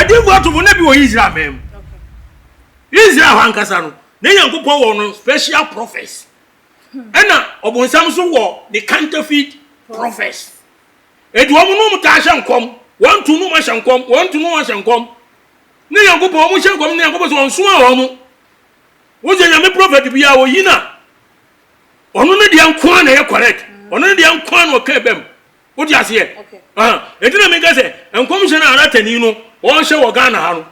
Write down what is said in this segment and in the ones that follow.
Adiyifoɔ atofo na bi wɔ Israel man mu. Israel hɔ ankasa no, na Nyankopɔn wɔ no special prophets. Ɛna ɔbonsam nso wɔ ne counterfeit prophets. Enti wɔn no wɔn taa hyɛ nkɔm, wɔn to no wɔn ahyɛ nkɔm, wɔn to no wɔn ahyɛ nkɔm. Ne Nyankopɔn wɔn hyɛ nkɔm ne Nyankopɔn sɛ wɔn soma wɔn. Wɔn sɛ Nyame prophet biara wɔyi na ɔno ne deɛ nko ara na ɛyɛ correct. Ɔno ne deɛ nko ara na ɔka ɛbɛm. Wote aseɛ? Enti na meka sɛ nkɔmhyɛ no a aratani no wɔhyɛ wɔ Ghana ha no,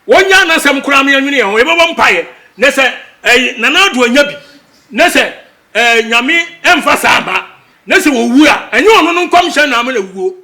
wɔnya n'asɛm koraa ma yɛnwene yɛn ho, yɛbɛbɔ mpaeɛ na sɛ ɛyi Nana Addo anya bi na sɛ ɛɛ Nyame ɛmfa saa mma na sɛ wɔwu a, ɛnyɛ ɔno no nkɔmhyɛ na ama no awuo.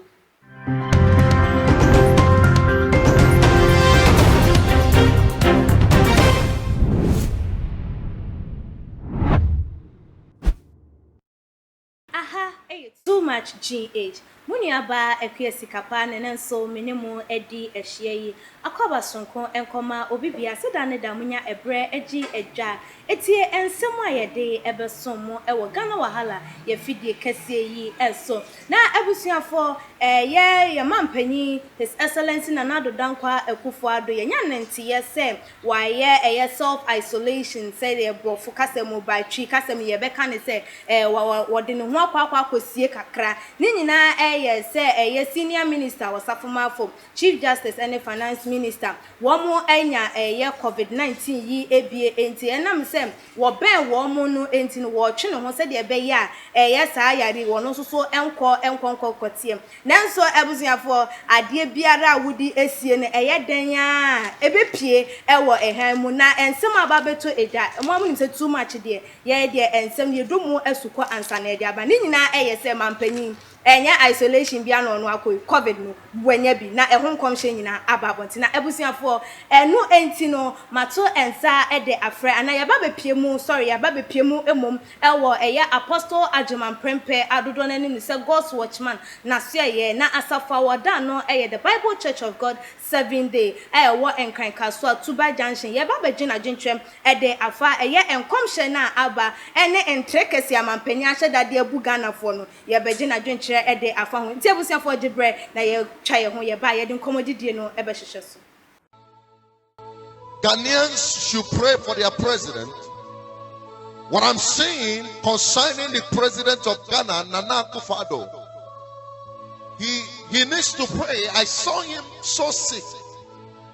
Aha yɛ Too Much GH, mo nuabaa Akua Sikapa na ɛnɛ nso me ne mo adi ahyia yi. Akwaaba sononko nkɔma obi bia sɛ da ne da monya ɛberɛ gye adwa tie nsɛm a yɛde bɛsom mo wɔ Ghana Wahala yɛ fidie kɛseɛ yi so. Na abusuafoɔ yɛ yɛ mampanyin His Excellency Nana Addo Dankwa Akufo Addo yɛnya ne nteɛ sɛ Wɔayɛ ɛyɛ self isolation sɛdeɛ brɔfo kasa mu ba twi kasa mu yɛbɛka no sɛ ɛɛ wɔ wɔ wɔde ne ho akɔ akɔ akɔsie kakra. Ne nyinaa ɛyɛ sɛ ɛyɛ senior minister Osafo Maafo, chief justice ɛne finance minister wɔn anya ɛyɛ covid 19 yi ebie enti ɛnam sɛ wɔbɛn wɔn no enti no wɔretwe ne ho sɛdeɛ ɛbɛyɛ a ɛyɛ saa yare yi wɔn nso so nkɔ nkɔ nkɔ nkɔteɛ. Nanso abusuafoɔ, adeɛ biara a wode asie no, ɛyɛ dɛn ara a, ɛbɛpue wɔ hann mu. Na nsɛm a aba abɛtɔ dwa, mo ara monim sɛ too much deɛ, yɛn deɛ nsɛm no, yɛdɔ mu asukɔ ansa na yɛde aba. Ne nyinaa yɛ sɛ mampanyin, ɛnyɛ isolation biara na ɔno akɔ yi, covid no, wanya bi, na ɛho nkɔmhyɛ nyinaa aba abɔnten. Na abusuafoɔ, ɛno nti no, mato nsa de afrɛ, anaa yɛaba abɛpue mu, sorry, yɛaba abɛpue mu mmom Ɛwɔ ɛyɛ Apostle Agyeman Prempeh a dodoɔ no ara nim no sɛ God's Watchman n'asoɛeɛ, na asafo a wɔda ano yɛ The Bible Church of God Seventh Day a ɛwɔ Nkran Kasoa, Tuba Junction. Yɛreba abɛgye n'adwentwerɛm de afa ɛyɛ nkɔmhyɛ no a aba ne ntere kɛseɛ a manpanin ahyɛ da de abu Ghanafoɔ no. Yɛrebɛgye n'adwenkyerɛ de afa ho. Nti abusuafoɔ gye berɛ na yɛtwa yɛn ho yɛba a yɛde nkɔmmɔdidie no bɛhyehyɛ so. Ghanaians should pray for their president. What I'm saying concerning the president of Ghana, Nana Akufo-Addo, he, he needs to pray. I saw him so sick.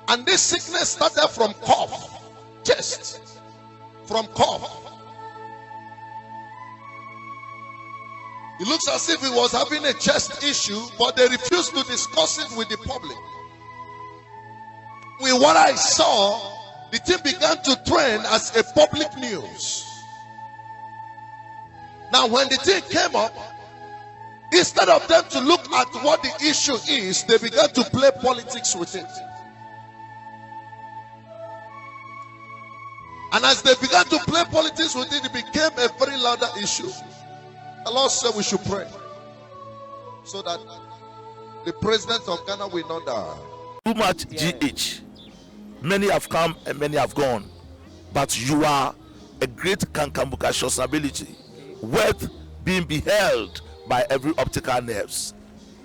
And this sickness started from cough, chest, from cough. It looks as if he was having a chest issue, but they refused to discuss it with the public. With what I saw, the thing began to trend as a public news. Now, when the thing came up, instead of them to look at what the issue is, they began to play politics with it. And as they began to play politics with it, it became a very louder issue. The Lord said we should pray so that the president of Ghana will not die. Too much GH. Many have come and many have gone, but you are a great kankambukacious ability, worth being beheld by every optical nerves.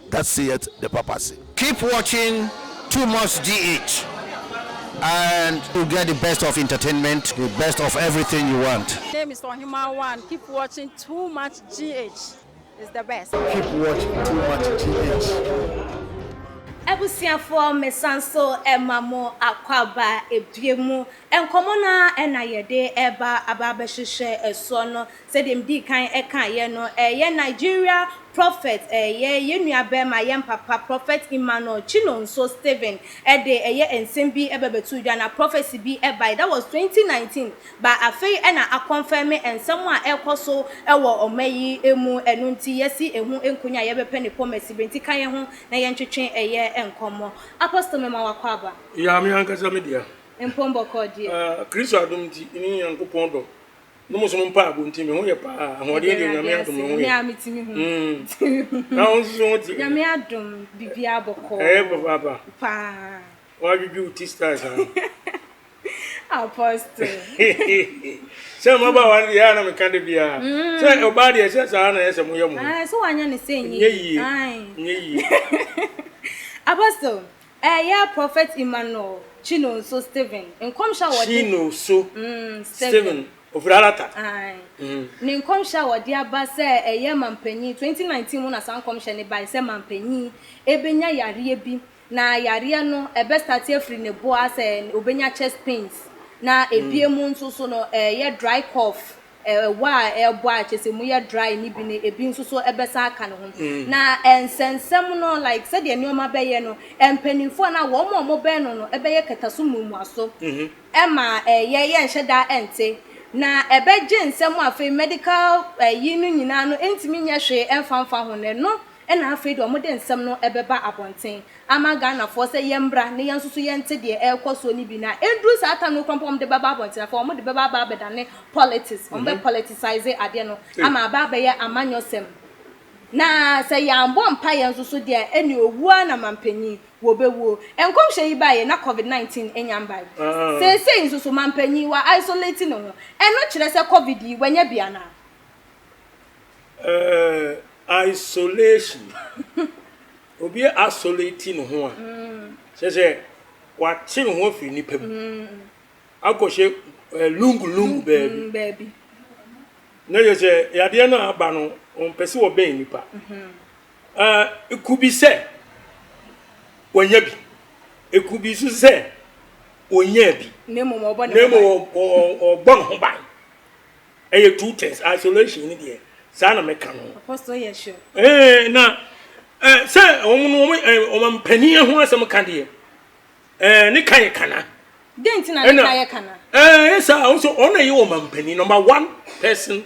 That saith the papacy. Keep watching Too Much GH and you get the best of entertainment, the best of everything you want. Name is Ohima One. Keep watching Too Much GH. It's the best. Keep watching Too Much GH. Abusuafoɔ mesan so ma mo akwaaba ebie mu. Nkɔmmɔ no ara na yɛde reba aba abɛhyehyɛ soɔ no. Sɛdeɛ medii kan kaeɛ no, ɛyɛ Nigeria Prophet, ɛyɛ yɛn nua barima, yɛn papa, Prophet Emmanuel Chinonso Stephen de ɛyɛ nsɛm bi ba bɛtoo dwa, na prophecy bi bae, that was 2019, but afei na akɔnfɛme nsɛm a ɛrekɔ so wɔ ɔma yi mu, ɛno nti yɛasi ɛho nkonya a yɛbɛpɛ ne pɔmasi berɛ, nti ka yɛn ho na yɛntwetwe ɛyɛ nkɔmmɔ. Apostle mema wo akwaaba. Ya me ankasa me dea. Mpom bɔkɔɔ deɛ. Kristo adom nti ne Nyankopɔn dɔ Ne mo so mo mpaebɔ nti me ho yɛ paa ahoɔden deɛ Nyame adom me ho yɛ. Me a me ti me ho. Na wo nso so ho te. Nyame adom biribiara bɔkɔɔ. Ɛyɛ papaapa. Paa. Wadwidwi wo ti style saa. Apostle. Sɛ mmabaawa no deɛ ɛyɛ a na meka da biara. Sɛ ɔbaa deɛ sɛ saa na ɛyɛ sɛ moyɛ mo ho. Sɛ wanyɛ no sɛ nyɛ yie. Nyɛ yie. Nyɛ yie. Apostle. Ɛyɛ Prophet Emmanuel Chinonso Stephen nkɔmhyɛ a wɔde. Chinonso Stephen ofiri Alata. Ae. Ne nkɔmhyɛ a wɔde aba sɛ ɛyɛ mampanyin, 2019 mu na saa nkɔmhyɛ no bae sɛ mampanyin ɛbɛnya yareɛ bi na yareɛ no ɛbɛ starte afiri ne bo a sɛ ɔbɛnya chest pains na ɛbie mu nso so no ɛyɛ dry cough. Ɛwɔ a ɛrebɔ a kyerɛ sɛ emu yɛ dry no bi no, ebi nso so bɛsan aka ne ho. Na nsɛnsɛm no, like sɛdeɛ nneɛma bɛyɛ no, mpanimfoɔ anaa wɔn a wɔbɛn no no bɛyɛ kɛtɛso mmuamuaso ma ɛyɛ yɛnhyɛ da nte. Na ɛbɛgye nsɛm a afei medical ayi no nyinaa no ntumi nyɛ hwee mfa mfa ho no, ɛno na afei deɛ wɔde nsɛm no bɛba abɔnten. ama Ghanafoɔ sɛ yɛmmra na yɛn nso so yɛnte deɛ ɛrekɔ soɔ no bi na ɛnduru saa time no koraa mpo wɔde bɛba abɔnten afei wɔde bɛba aba abɛdane politics wɔn bɛ politicize adeɛ no ama aba abɛyɛ amanyɔsɛm na sɛ yɛambɔ mpaeɛ nso so deɛ ɛne owuo ara na mampanyin wɔbɛwuo. Nkɔmhyɛ yi baeɛ na covid 19 nya mbae. Seesei nso so mampanyin wa isolate ne ho ɛno kyerɛ sɛ covid yi wanya bi anaa? Eh, isolation. Obi isolate ne ho a, kyerɛ sɛ wate ne ho afiri nnipa mu akɔhyɛ eh, lungu lungu baabi. Baabi. Na kyerɛ sɛ yadeɛ no a aba no, ɔmpɛ sɛ ɔbɛn nnipa. Eh, eku bi sɛ wanya bi, eku bi nso sɛ onyaa bi. Na mmom ɔbɔ ne ho ban. Ɔbɔ ne ho ban. Ɛyɛ two things, isolation ni deɛ saa na mɛka no. Apostle yɛ sure. Ɛɛ na ɛɛ sɛ wɔn no wɔn ɛɛ wɔn mpanyin ho asɛm ka deɛ ɛɛ ne ka yɛ kana. Den ti na ne ka yɛ kana. Ɛɛ ɛsa wɔn nso wɔn na yɛ wɔn mpanyin number one person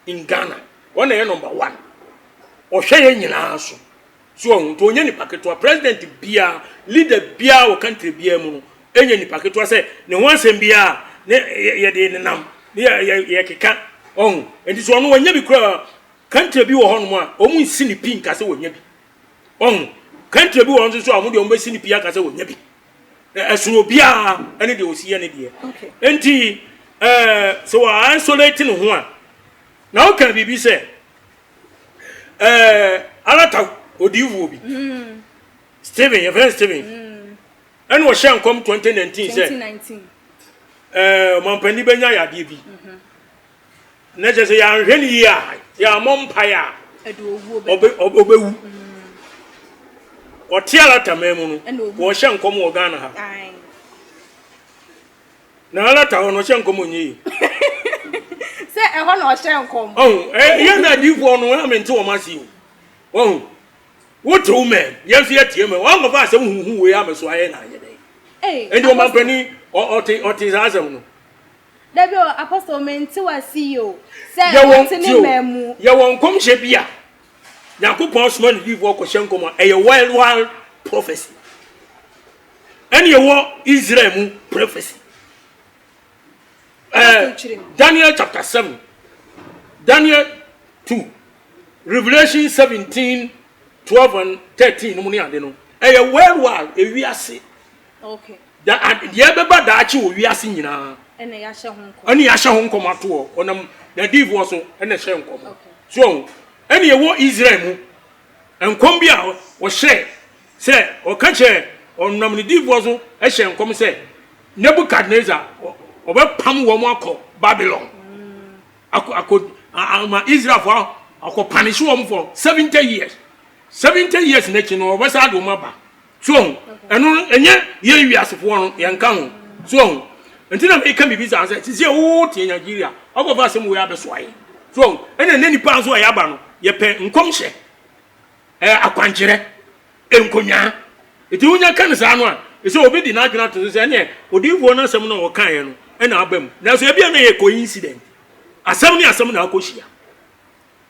in Ghana wɔn na yɛ number one ɔhwɛ yɛ nyinaa so. So wahu? Nti ɔnyɛ nipa ketewa. President biara, leader biara wɔ country biara mu no, ɛnyɛ nipa ketewa sɛ ne ho asɛm biara ne yɛde nenam ne yɛkeka. Ɔhu? Nti sɛ ɔno wanya bi koraa, country bi wɔ hɔnom a, wɔn nsi ne pi nka sɛ wɔnya bi. Ɔhu? Country bi wɔ hɔ nso so a, wɔn deɛ wɔn bɛsi ne pi aka sɛ wɔnya bi. Ɛsono obiara ɛne deɛ ɔsi yɛ ne deɛ. Nti ɛɛ sɛ wɔ isolate ne ho a, na woka biribi sɛ ɛɛ alata odiifoɔ bi mm. Stephen yɛfrɛ no Stephen mm. ɛna ɔhyɛ nkɔm 2019 sɛ ɛɛ ɔmampanin bɛnya yadeɛ bi mhm. na kyerɛ sɛ yɛanhwɛ no yie a yɛammɔ mpaeɛ a ɔbɛwu mm. ɔte alata man mu no wɔhyɛ nkɔm wɔ Ghana ha Na alata hɔ no ɔhyɛ nkɔm ɔnyɛ yie. Sɛ ɛhɔ na ɔhyɛ nkɔm. Ɔho ɛyɛ na adiifoɔ no ɛna mente wɔn ase o. Ɔho wote wo mɛm yɛn nso yɛteɛ mɛm wɔn akɔfa asɛm huhu wei amɛso ayɛ na ayɛ dɛ. Ɛnti wɔn mampanin ɔte ɔte saa asɛm no. Dabi o apostle mente wase yi o sɛ ɔte ne mɛm mu. Yɛwɔ nkɔmhyɛ bi a Nyankopɔn asoma ne diifoɔ kɔhyɛ nkɔm a ɛyɛ wild wild prophecy. Ɛne ɛwɔ Israel mu prophecy. Uh, Daniel chapter 7, Daniel 2, Revelation 17, 12 and 13 no mu ne ade no. Ɛyɛ worldwide ewiase. Okay. Da deɛ ɛbɛba daakye wɔ wiase nyinaa. Ɛna yɛahyɛ ho nkɔm. Ɛna yɛahyɛ ho nkɔm ato hɔ. Ɔnam n'adiifoɔ so ɛna ɛhyɛ nkɔm. So ɛna ɛwɔ Israel mu. Nkɔm bi a ɔhyɛɛ sɛ ɔka kyerɛɛ ɔnam ne diyifoɔ so hyɛɛ nkɔm sɛ Nebukadnesar ɔbɛpam wɔn akɔ Babylon akɔ akɔ ama Israelfoɔ akɔ panish wɔn for 70 years. 70 years n'akyi no ɔbɛsa de wɔn aba. So ɔho ɛno ɛnyɛ yɛn wiasefoɔ no yɛn ka ho. So ɔho nti na meka biribi saa sɛ sisi a wote Nigeria ɔkɔfa asɛm wei abɛsoa yɛn. So ɔho ɛna ne nipa nso a yɛaba no yɛpɛ nkɔmhyɛ ɛɛ akwankyerɛ nkonyaa. Nti wonya ka no saa no a, ɛsɛ obi de n'adwene ato so sɛ ɛneɛ odiyifoɔ no asɛm no a ɔkaeɛ no ɛna aba mu. Nanso ebia na ɛyɛ coincident. Asɛm ne asɛm na akɔhyia.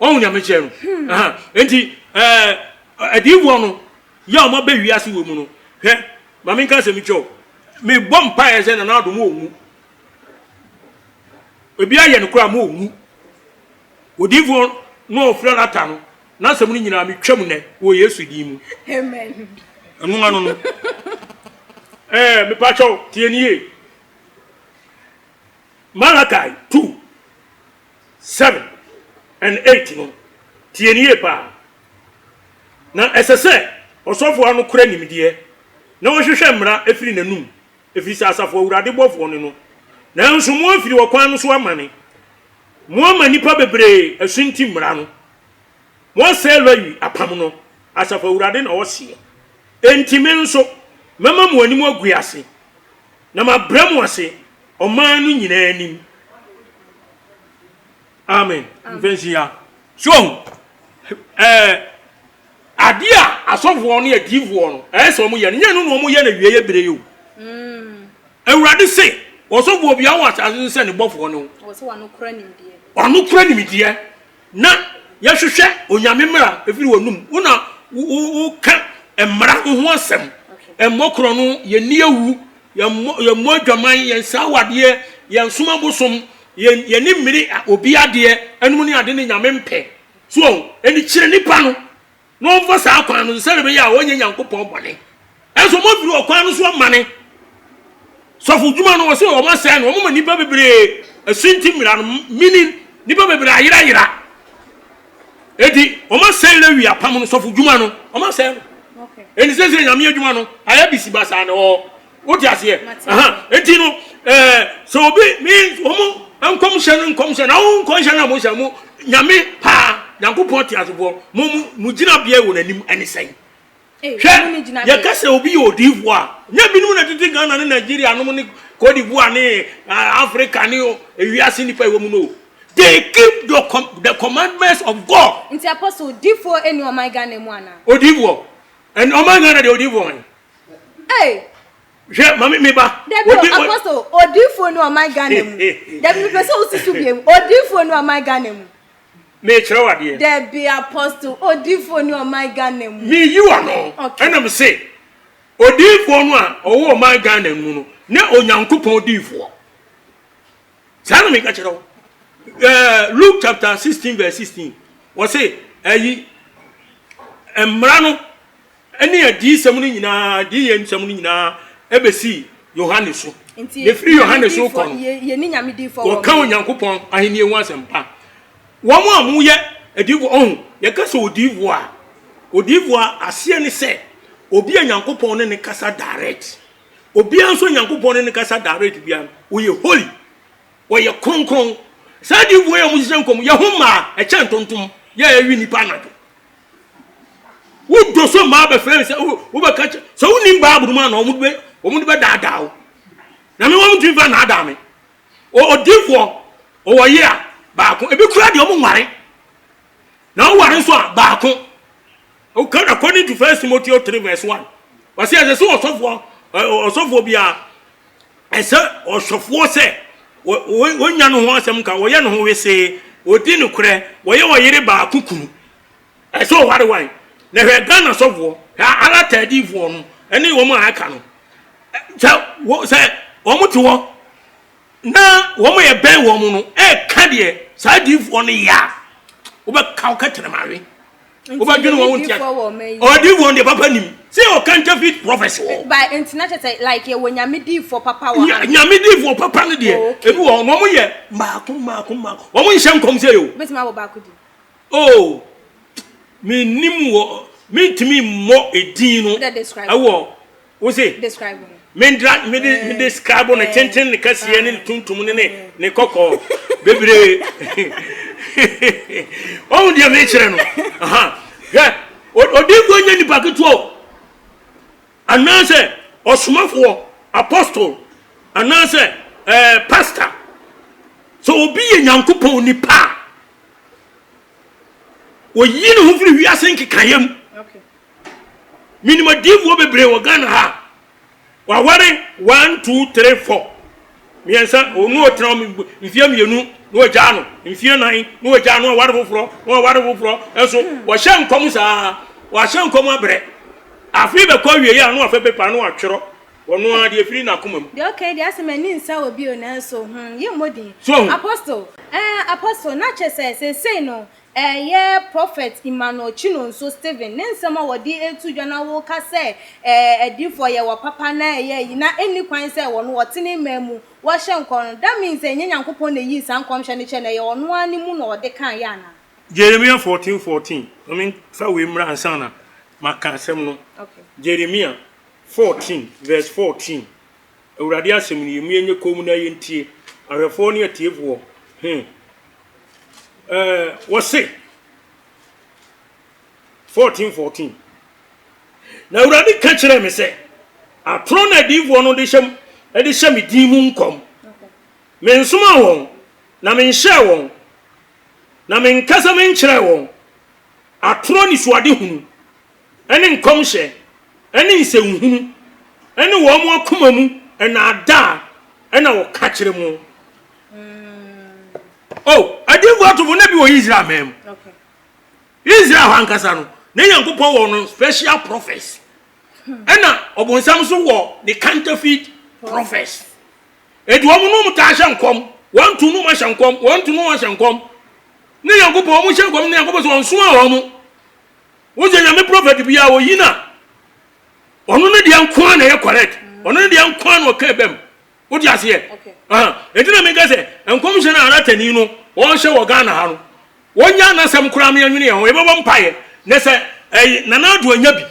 Wɔn nea mekyerɛ no. Hmm. Nti ɛɛ adiyifoɔ no yɛ a wɔabɛ wiase wɔ mu no, hwɛ, ma menka asɛm kyerɛ wo. Mebɔ mpaeɛ sɛ Nana Addo mo ɔnwu. Ebi ayɛ no koraa mo ɔnwu. Odiyifoɔ no a ɔfira lata no, n'asɛm no nyinaa metwam nnɛ wɔ Yesu din mu. Amen. Ɛno ano no. Ɛɛ mepakyɛw tie nie. Malachi 2 7 and 8 no tie nie paa. Na ɛsɛ sɛ ɔsɔfo ano kora nimdeɛ. na wɔhwehwɛ mmara firi n'anom, ɛfiri sɛ Asafo Awurade bɔfoɔ ne no. Nanso moafiri ɔkwan no so amane, moama nnipa bebree asunti mmara no, moasɛe Lewi apam no, Asafo Awurade na ɔseɛ. Enti me nso, mɛma mo anim agu ase, na mabrɛ mo ase ɔman no nyinaa anim. Amen. Mfɛnhyia. So ɛɛ adeɛ a asɔfoɔ ne adiifoɔ no ɛyɛ sɛ wɔn yɛ no nyɛ no na wɔn yɛ no awieɛ bere yi o. Mm. Awurade se ɔsɔfoɔ bi awɔ asase so sɛ ne bɔfoɔ no. Wɔn kura nimdeɛ. Wɔn kura nimdeɛ na yɛhwehwɛ onyame mmara efiri wɔn num. Wo na woka mmara ho asɛm. Mmɔ korɔ no yɛnni awu yɛmmɔ adwaman yɛnsa awadeɛ yɛnsom abosom yɛn yɛne mmiri obi adeɛ ɛnom ne ade ne nyame mpɛ so wɔn ɛni kyerɛ nipa no na ɔmfa saa kwan no sɛdeɛ ɛbɛyɛ a ɔnyɛ nyankopɔn bɔne ɛnso wɔn afiri ɔkwan no so amane sɔfo dwuma no wɔsɛ wɔn asɛe no wɔn ma nipa bebree asunti mmira no meaning nipa bebree ayerayera eti wɔn asɛe lewi apam no sɔfo dwuma no wɔn asɛe no ɛni sɛ sɛ nyame adwuma no ayɛ bisi basaa na ɔwɔ Wote aseɛ? Aha. Enti no, ɛɛ, sɛ obi, me, wɔn nkɔmhyɛ no nkɔmhyɛ, na wo nkɔmhyɛ no a mohyɛ mo, Nyame paa, Nyankopɔn te asefoɔ, mo, mo, mo gyinabea wɔ n'anim ɛne sɛn? Hwɛ, yɛka sɛ obi yɛ odiyifoɔ a, nyɛ binom na tete Ghana ne Nigeria nom ne Cote d'Ivoire ne Africa ne ewiase nnipa ɛwɔ mu no. They keep the, com the commandments of God. Nti apostle, odiyifoɔ ɛni ɔman Ghana mu anaa? Odiyifoɔ? Ɛn, ɔman Ghana deɛ odiyifoɔ hwan? Hey! Hwɛ, mame me ba. Dabi o, apostle, odiifoɔ ni ɔman Ghana mu. Dabi mepɛ sɛ wosi so biem. Odiifoɔ ni ɔman Ghana mu. Mekyerɛ wo adeɛ. Dabi apostle, odiifoɔ ni ɔman Ghana mu. Meyi w'ano. Okay. Ɛna me se, odiifoɔ no a ɔwɔ ɔman Ghana mu no, ne Onyankopɔn diifoɔ. Saa na meka kyerɛ wo. Eh, Luke chapter 16 verse 16. Wɔse, ɛyi, mmara no ne adiyisɛm no nyinaa, adiyɛ nsɛm no nyinaa bɛsii Yohane so. Na ɛfiri Yohane so kɔ no, wɔka Onyankopɔn ahennie ho asɛmpa. Wɔn a wɔyɛ adiyifoɔ, ɔho, yɛka sɛ odiyifoɔ a, odiyifoɔ a aseɛ ne sɛ obi a Nyankopɔn ne ne kasa direct. Obiara nso Nyankopɔn ne ne kasa direct biara no, ɔyɛ holy, ɔyɛ kronkron. Saa adiyifoɔ yi a wɔhyehyɛ nkɔm, yɛ ho mmaa, ɛkyɛ ntontom, yɛ a ɛwe nnipa anadwo. Wodɔ so mmaa bɛfrɛ me sɛ wobɛka kyɛ sɛ wonim Bible mu a na wɔn de wɔn de bɛdaadaa wo. Na me wɔn ntumi fa naadaa me. Odiifoɔ ɔwɔ yere a baako ebi kura deɛ wɔn nware. Na wɔware nso a baako. According to First Timothy 3 verse 1. Wɔsi ɛsɛ sɛ ɔsɔfoɔ ɔsɔfoɔ biara ɛsɛ ɔsɔfoɔ sɛ wɔnya no ho asɛm nka wɔyɛ ne ho wesee wɔdi nokorɛ wɔyɛ ɔyere baako kunu. Ɛsɛ ɔware wan? Na hwɛ Ghana sɔfoɔ, hwɛ alataadifoɔ no ɛne wɔn a aka no. Sɛ wɔ sɛ wɔn te hɔ na wɔn a ɛbɛn wɔn no ɛka deɛ saa diifoɔ no yɛ a, wobɛka wo kɛtɛrɛmawe. Wobɛdwene wɔn ho ntia. Ɔdiifoɔ deɛ papa nim. Sɛ yɛ counterfeit prophecy wɔ. Ba nti na kyerɛ sɛ like yɛwɔ nyame diifoɔ papa wɔ ha. Nyame diifoɔ papa no deɛ ebi wɔ hɔ na wɔn yɛ mmaako mmaako mmaako. Wɔn nhyɛ nkɔm sɛ yɛ o. Wobɛtumi abɔ baako din. Oh, mennim wɔ, mentumi mmɔ edin no ɛwɔ, wo se, mendra, mede, me describe no tenten ne kɛseɛ ne ne tuntum ne ne ne kɔkɔɔ bebree. Ɔhu deɛ mekyerɛ no. Aha, hwɛ, odiyifoɔ nyɛ nipa ketewa o. Anaasɛ ɔsomafoɔ, apostle, anaasɛ ɛɛ pastor. Sɛ obi yɛ Nyankopɔn nipa a, Wɔyi ne ho firi wiase nkekaeɛ mu. Menim adiifoɔ bebree wɔ Ghana ha. Waware 1, 2, 3, 4. Mmiɛnsa, ɔno ɔtena mfeɛ mmienu na wɔgyaa no, mfeɛ nan na wɔgyaa no, aware foforɔ na wɔaware foforɔ. Nso wɔhyɛ nkɔm saa, wɔahyɛ nkɔm abrɛ. Afei bɛkɔ awieeɛ a na wɔafɛ pepa na wɔatwerɛ. Ɔno ara deɛ ɛfiri n'akoma mu. Deɛ ɔka yi deɛ asɛ m'ani nsa wɔ bio nanso hmm yɛmmɔ din. So wahu? Apostle eh Apostle na kyerɛ sɛ seesei no ɛyɛ Prophet Emmanuel Chinonso Stephen ne nsɛm a wɔde reto dwa na woka sɛ eh adiyifoɔ yɛwɔ papa na ɛyɛ ayi na ɛnni kwan sɛ wɔn wɔte ne mmaa mu wɔhyɛ nkɔm no that means sɛ ɛnyɛ Nyankopɔn na ɛyii saa nkɔmhyɛ no kyerɛ no ɛyɛ ɔno ara ne mu na ɔde kaeɛ anaa? Jeremia 14:14 ma memfa wei mmra ansa na maka asɛm no. Okay. Jeremia. 14 verse 14. Awurade asɛm nie, mo yɛnyɛ komm na yɛntie, ahwɛfoɔ ne atiefoɔ. Hmm. Ɛɛ, wɔse, 14 14. Na Awurade ka kyerɛɛ me sɛ, atorɔ na adiyifoɔ no de hyɛ de hyɛ me din mu nkɔm. Mensomaa wɔn, na menhyɛɛ wɔn, na menkasa menkyerɛɛ wɔn. Atorɔ anisoadehunu ne nkɔmhyɛ ne nsɛnhunu ne wɔn akoma mu nnaadaa na wɔka kyerɛ mo. Oh, adiyifoɔ atofo na bi wɔ Israel man mu. Israel hɔ ankasa no, na Nyankopɔn wɔ no special prophets. Ɛna ɔbonsam nso wɔ ne counterfeit prophets. Enti wɔn no wɔn taa hyɛ nkɔm, wɔn tu no wɔn ahyɛ nkɔm, wɔn tu no wɔn ahyɛ nkɔm. Ne Nyankopɔn wɔn hyɛ nkɔm ne Nyankopɔn sɛ wɔn soma wɔn. Wɔn sɛ Nyame prophet biara oyi na ɔno ne deɛ nko ara na ɛyɛ correct. Ɔno ne deɛ nko ara na ɔka ɛbɛm. Wote aseɛ? Enti na meka sɛ nkɔmhyɛ no a aratani no wɔhyɛ wɔ Ghana ha no Wɔnyaa n'asɛm koraa ma yɛnwene yɛn ho, yɛbɛbɔ mpaeɛ na sɛ ɛyi Nana Addo anya bi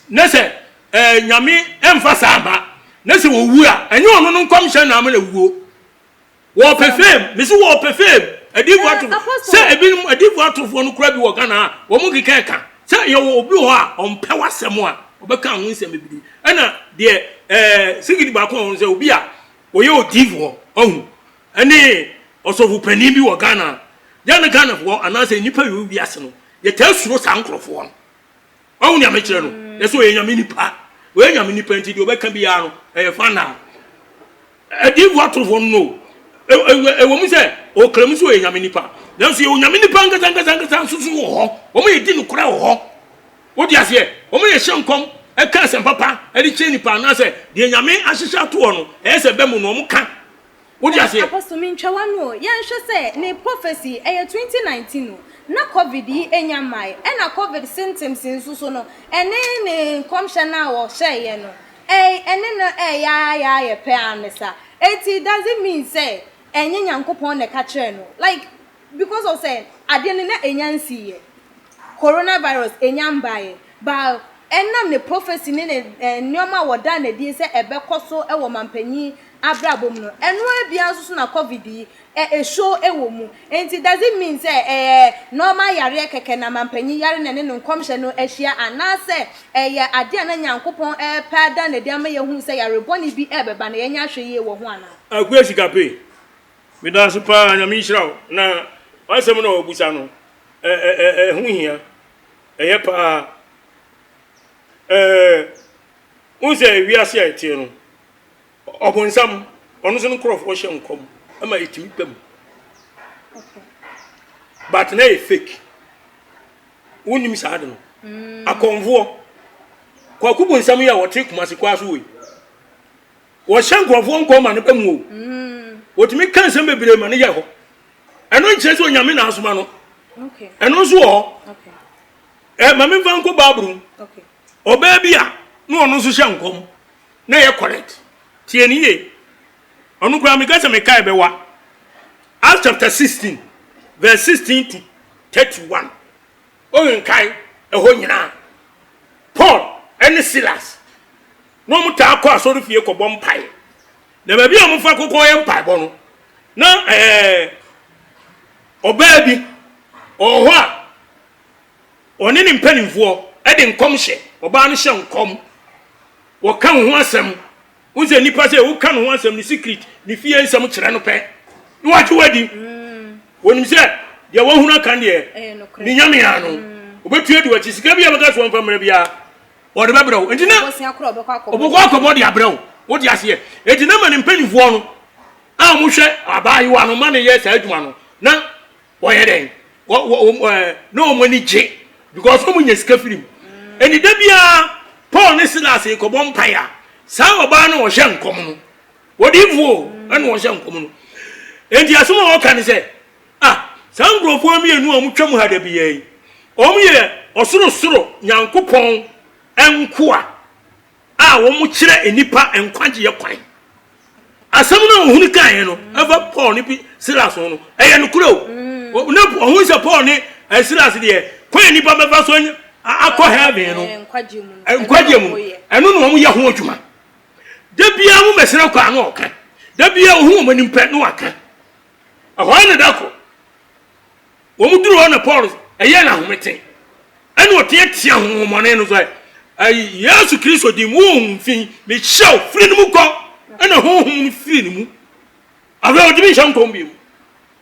na sɛ ɛɛ Nyame ɛmfa saa mma na sɛ ɔwu a ɛnyɛ ɔno no nkɔmhyɛ na ama no awuo. Wɔpɛ fame, mese wɔpɛ fame, adiifoɔ atofo, sɛ ebinom adiifoɔ atofoɔ no koraa bi wɔ Ghana a wɔn keka ɛka sɛ yɛwɔ obi wɔ hɔ a ɔmpɛ w'asɛm a ɔbɛka ho nsɛm bebree ɛna deɛ ɛɛ sigidi baako a wɔn sɛ obi a ɔyɛ odiifoɔ ɔhu ɛne ɔsɔfo panin bi wɔ Ghana a, yɛn ne Ghanafoɔ anaasɛ nnipa wɔ wiase no, yɛtaa suro saa nkorɔfoɔ no. Wahu nea mekyerɛ no? Yɛ sɛ ɔyɛ nyame nipa. Ɔyɛ nyame nipa nti deɛ ɔbɛka biara no, ɛyɛ fanaa. Adiyifoɔ atorofoɔ no no, ɛwɔ mu sɛ ɔkra mu sɛ ɔyɛ nyame nipa, nanso yɛwɔ nyame nipa ankasa ankasa ankasa nso so wɔ hɔ. Wɔn yɛ di nokorɛ wɔ hɔ. Wote aseɛ? Wɔn yɛ hyɛ nkɔm, ɛka asɛm papa, ɛde kyerɛ nipa anaasɛ deɛ nyame ahyehyɛ ato hɔ no, ɛyɛ sɛ ɛbɛ mu no, wɔn ka. Wote aseɛ? Apostle mentwa w'ano o, yɛnhwɛ sɛ ne prophecy ɛyɛ 2019 o, na covid yi nnya mmae, ɛna covid symptoms nso so no ɛne ne nkɔmhyɛ no a ɔhyɛeɛ no ɛy ɛne no ɛyɛ ara yɛ ara yɛ pɛ ara ne saa, enti does it mean sɛ ɛnyɛ Nyankopɔn na ɛka kyerɛɛ no? Like because of sɛ adeɛ no na ɛnya nsiiɛ. Corona virus nya mbaeɛ, but ɛnam ne prophecy ne ne nneɛma a wɔdaa no adie sɛ ɛbɛkɔ so wɔ mampanyin abrabɔ mu no, ɛno ara biara nso so na covid yi ɛshow wɔ mu. Nti does it mean sɛ ɛyɛ normal yareɛ kɛkɛ na mampanyin yare na ɛne ne nkɔmhyɛ no ahyia anaasɛ ɛyɛ adeɛ a na Nyankopɔn repɛ ada no adi ama yɛahunu sɛ yare bɔne bi rebɛba na yɛnyɛ ahwɛyie wɔ ho anaa? Akua Sikape, medase paa, Nyame nhyira wo na w'asɛm no a wabusa no ɛho hia, ɛyɛ paa. Ɛɛ, wohu sɛ wiase a ɛteɛ no, ɔbonsam, ɔno nso no nkurɔfoɔ hyɛ nkɔm ma ɛtumi ba mu. But na yɛ fake. Wonim saa de no. Mm. Akɔmfoɔ, kwaku bonsam yi a wɔte Kumasi kwaa so wei. Wɔhyɛ nkurɔfoɔ nkɔm ma no ba mu o. Mm. Wɔtumi ka nsɛm bebree ma no yɛ hɔ. Ɛno nkyerɛ sɛ Onyame na asoma no. Ɛno nso wɔ hɔ. Ɛ ma memfa nkɔ Bible mu. Ɔbaa bi a na ɔno nso hyɛ nkɔm na ɛyɛ correct. Tie ne yie. Ɔno koraa meka sɛ mekae bɛwa. Acts chapter 16 verse 16 to 31. Wokenkan ɛhɔ nyinaa. Paul ne Silas na wɔtaa kɔ asɔrefie kɔbɔ mpae. Na baabi a wɔfa kɔkɔ yɛ mpaebɔ no, na ɛɛ ɔbaa bi ɔwɔ hɔ a ɔne ne mpanimfoɔ de nkɔmhyɛ, ɔbaa no hyɛ nkɔm, wɔka wo ho asɛm. Wo sɛ nipa sɛ woka ne ho asɛm ne secret ne fie nsɛm kyerɛ no pɛ na wagye wadi. Wɔnim sɛ deɛ wahunu aka deɛ ne nyame ano. Ɔbɛtua di wakyi sika bi a bɛka so wɔmfa mmerɛ biara. Wɔde bɛbrɛ wo. Enti na ɔbɛkɔ akɔbɔ de abrɛ wo. Wote aseɛ? Enti na ma ne mpanimfoɔ no a wɔhwɛ abaayewa no ma no yɛ saa adwuma no na wɔyɛ dɛn? Na wɔn ani gye because wɔn nya sika firi mu. Enti da biara Paul ne Silas rekɔbɔ mpaeɛ a, saa ɔbaa no ɔhyɛ nkɔm no, odiyifoɔ ɛna ɔhyɛ nkɔm no. Enti asɛm a ɔka ne sɛ, Ah, saa nkurɔfoɔ mmienu a wɔtwam ha da biara yi, wɔyɛ ɔsorosoro Nyankopɔn nkoa a wɔkyerɛ nnipa nkwagyeɛ kwan. Asɛm no a ɔhunu kaeɛ no, ɛfa Paul ne Silas ho no, ɛyɛ nokorɛ o. Na ɔhunu sɛ Paul ne eh, Silas deɛ, kwan a nnipa bɛfa so akɔ heaven no, nkwagyeɛ mu no, Ɛno na wɔyɛ ho adwuma. Da biara mo bɛsrɛ kɔ a na ɔka. Da biara ohu wɔn anim pɛ na waka. Ɛhɔ ara na da koro wɔn duru hɔ na Paul ɛyɛ no ahomete. Ɛna ɔteatea honhommɔne no sɛ, Ɛyi Yesu Kristo din mu honhom fi, mehyɛ wo firi ne mu kɔ. Ɛna honhom no firi ne mu. Afei ɔtumi nhyɛ nkɔm bio.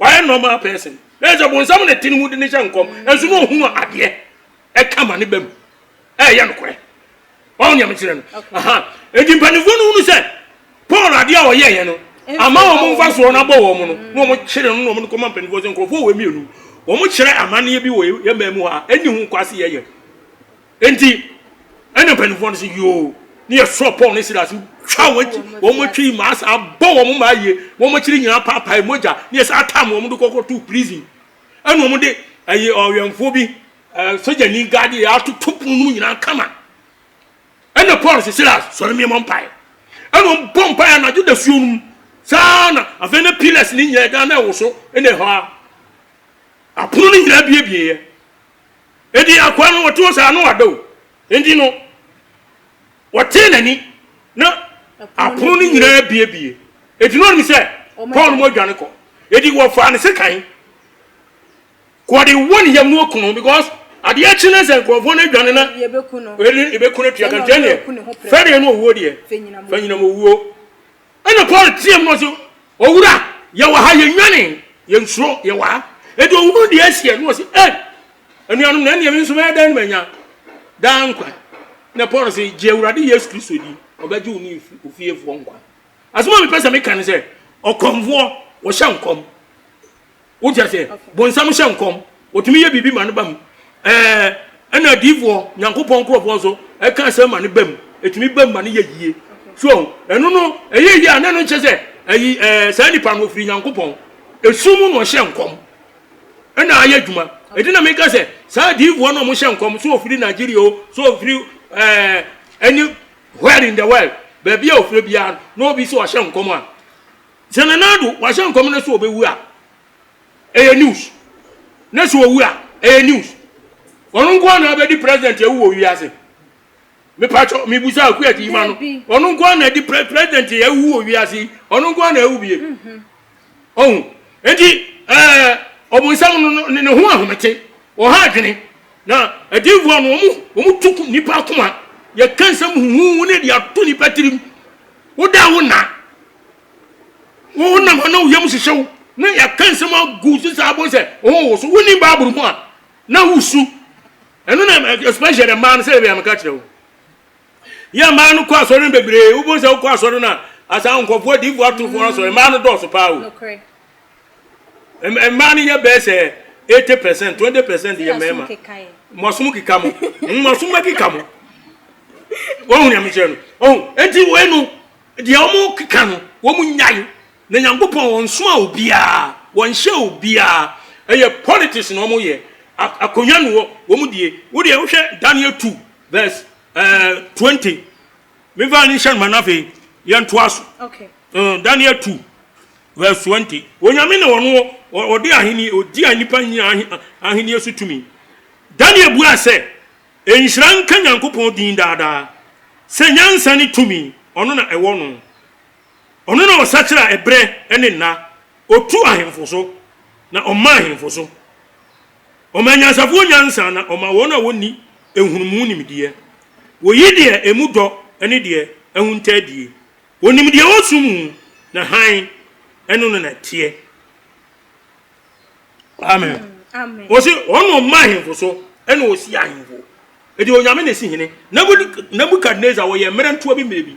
Wayɛ normal person. Na ɛsɛ bonsam na ɛte ne mu de ne hyɛ nkɔm. Ɛnso na ɔhunu adeɛ ɛka ma ne ba mu. Ɛyɛ nokorɛ. Wɔn nea mekyerɛ no. Enti mpanimfoɔ no hunu sɛ Paul adeɛ a ɔyɛeɛ no ama wɔn mfasoɔ no abɔ wɔn no na wɔn kyerɛ no na wɔn kɔma mpanimfoɔ sɛ nkurɔfoɔ wɔ mmienu wɔn kyerɛ amanneɛ bi wɔ yɛn man mu ha ɛnni ho kwase yɛyɛ. Enti ɛna mpanimfoɔ no sɛ yoo ne yɛsɔ Paul ne Silas twa wɔn akyi wɔn akyi maa saa bɔ wɔn maa yie wɔn akyiri nyinaa paapae mogya ne yɛsɛ atam wɔn de kɔkɔ to prison ɛna wɔn de ɛyɛ ɔwɛnfoɔ bi sogyani gaade yɛ atoto pono no mu nyinaa kama. Ɛna Paul sɛ Silas sɔre mmea mpae. Ɛna wɔn bɔ mpae anadwo da suo no mu saa na afei ne pillars ne nyinaa dan na ɛwɔ so ɛna ɛhɔ a apono no nyinaa biebie yɛ. Edi akoa no wɔte hɔ saa no wada o. Enti no wɔtee n'ani na apono no nyinaa biebie. Eti no ɔnim sɛ Paul mu adwane kɔ. Edi wɔfaa ne sekan. Kɔ de wɔ ne yam na waku no because adeɛ akyi no sɛ nkurɔfoɔ no adwane na yɛbɛku no atua ka nkyɛn deɛ fɛdeɛ no owuo deɛ fanyinam owuo. Ɛna Paul team no ɔse owura yɛwɔ ha yɛnwane yɛnsuro yɛwɔ ha. Enti owuru deɛ asiɛ no ɔse eh anuanom na ɛneɛ me nso mɛyɛ dɛn na manya daa nkwa. Na Paul se gye Awurade Yesu Kristo di ɔbɛgye wo ne ofiefoɔ nkwa. Asɛm a mepɛ sɛ meka ne sɛ ɔkɔmfoɔ wɔhyɛ nkɔm. Wote aseɛ? Bonsam hyɛ nkɔm. Ɔtumi yɛ biribi ma no ba mu. Ɛɛ, ɛna adiifoɔ, Nyankopɔn nkurɔfoɔ nso, ɛka asɛm ma no ba mu. Ɛtumi ba mu ma no yɛ yie. So, ɛno no, ɛyɛ yie a, na ɛno nkyɛ sɛ, ɛyi, ɛɛ, saa nipa no ɔfiri Nyankopɔn. Esum mu na ɔhyɛ nkɔm. Ɛna ayɛ adwuma. Ɛti na meka sɛ, saa adiifoɔ no a wɔhyɛ nkɔm, so ɔfiri Nigeria o, so ɔfiri, ɛɛ, any where in the world, baabi a ɔfiri biara, na obi sɛ ɔhyɛ nkɔm a, Sɛ Nana Addo wahyɛ nkɔm no sɛ ɔbɛwu a, ɛyɛ news. Na sɛ ɔwu a, ɛyɛ news. Ɔno nko ara na abɛdi president awu wɔ wiase. Mepakyɛ mebusa Akua Gyima no. Ɔno nko ara na adi president awu wɔ wiase yi. Ɔno nko ara na awu bie. Ɔhu. Enti ɛɛ ɔbonsam no ne ho ahomete. Ɔha adwene. Na adiifoɔ no wɔn wɔn tu nipa akoma. Yɛka nsɛm huhuhu ne de ato nipa tirim. Woda wo nna. Wonam hɔ na wo yam hyehye wo na yɛaka nsɛm agu so saa bɔ sɛ wo ho woso. Wonni Bible mu a na wosu. Ɛno na especially mmaa no sɛ ebi a meka kyerɛ wo. Yɛ mmaa no kɔ asɔre no bebree. Wobɛhu sɛ wokɔ asɔre no a asa nkɔfoɔ adiifoɔ atorofoɔ asɔre mmaa no dɔɔso paa o. Mmaa no yɛ bɛyɛ sɛ 80% 20% yɛ mmarima. Mo asom keka mo. Mo asom bɛkeka mo. Wɔn nea mekyerɛ no. Ɔho enti wei no deɛ wɔn keka no wɔn nyae na Nyankopɔn wɔn soma obiara wɔn hyɛ obiara ɛyɛ politics na wɔn yɛ akonnwa no wɔn die wo deɛ wohwɛ Daniel 2 verse 20 mefa ne nhyɛ no ma no afei yɛntoa so. Okay. Daniel 2 verse 20 Onyame na ɔno ɔde ahenni ɔdi a nnipa nyinaa ahenni so tumi. Daniel buaa sɛ, Nhyira nka Nyankopɔn din daa daa, sɛ nyansa ne tumi, ɔno na ɛwɔ no. Ɔno na ɔsakyera ɛberɛ ne nna, ɔtu ahemfo so, na ɔma ahemfo so. Ɔma anyansafoɔ nyansa, na ɔma wɔn a wɔnni nhunumu nimdeɛ. Ɔyi deɛ emu dɔ ne deɛ ahunta adie. Ɔnim deɛ ɛwɔ sum mu, na hann ne no na ɛteɛ. Amen. Mm, Wɔsi wɔn na ɔma ahemfo so ɛna ɔsi ahemfo. Edi onyame na esi hene. Nebukadnezar wɔyɛ mmerantewa bi mmerɛ bi.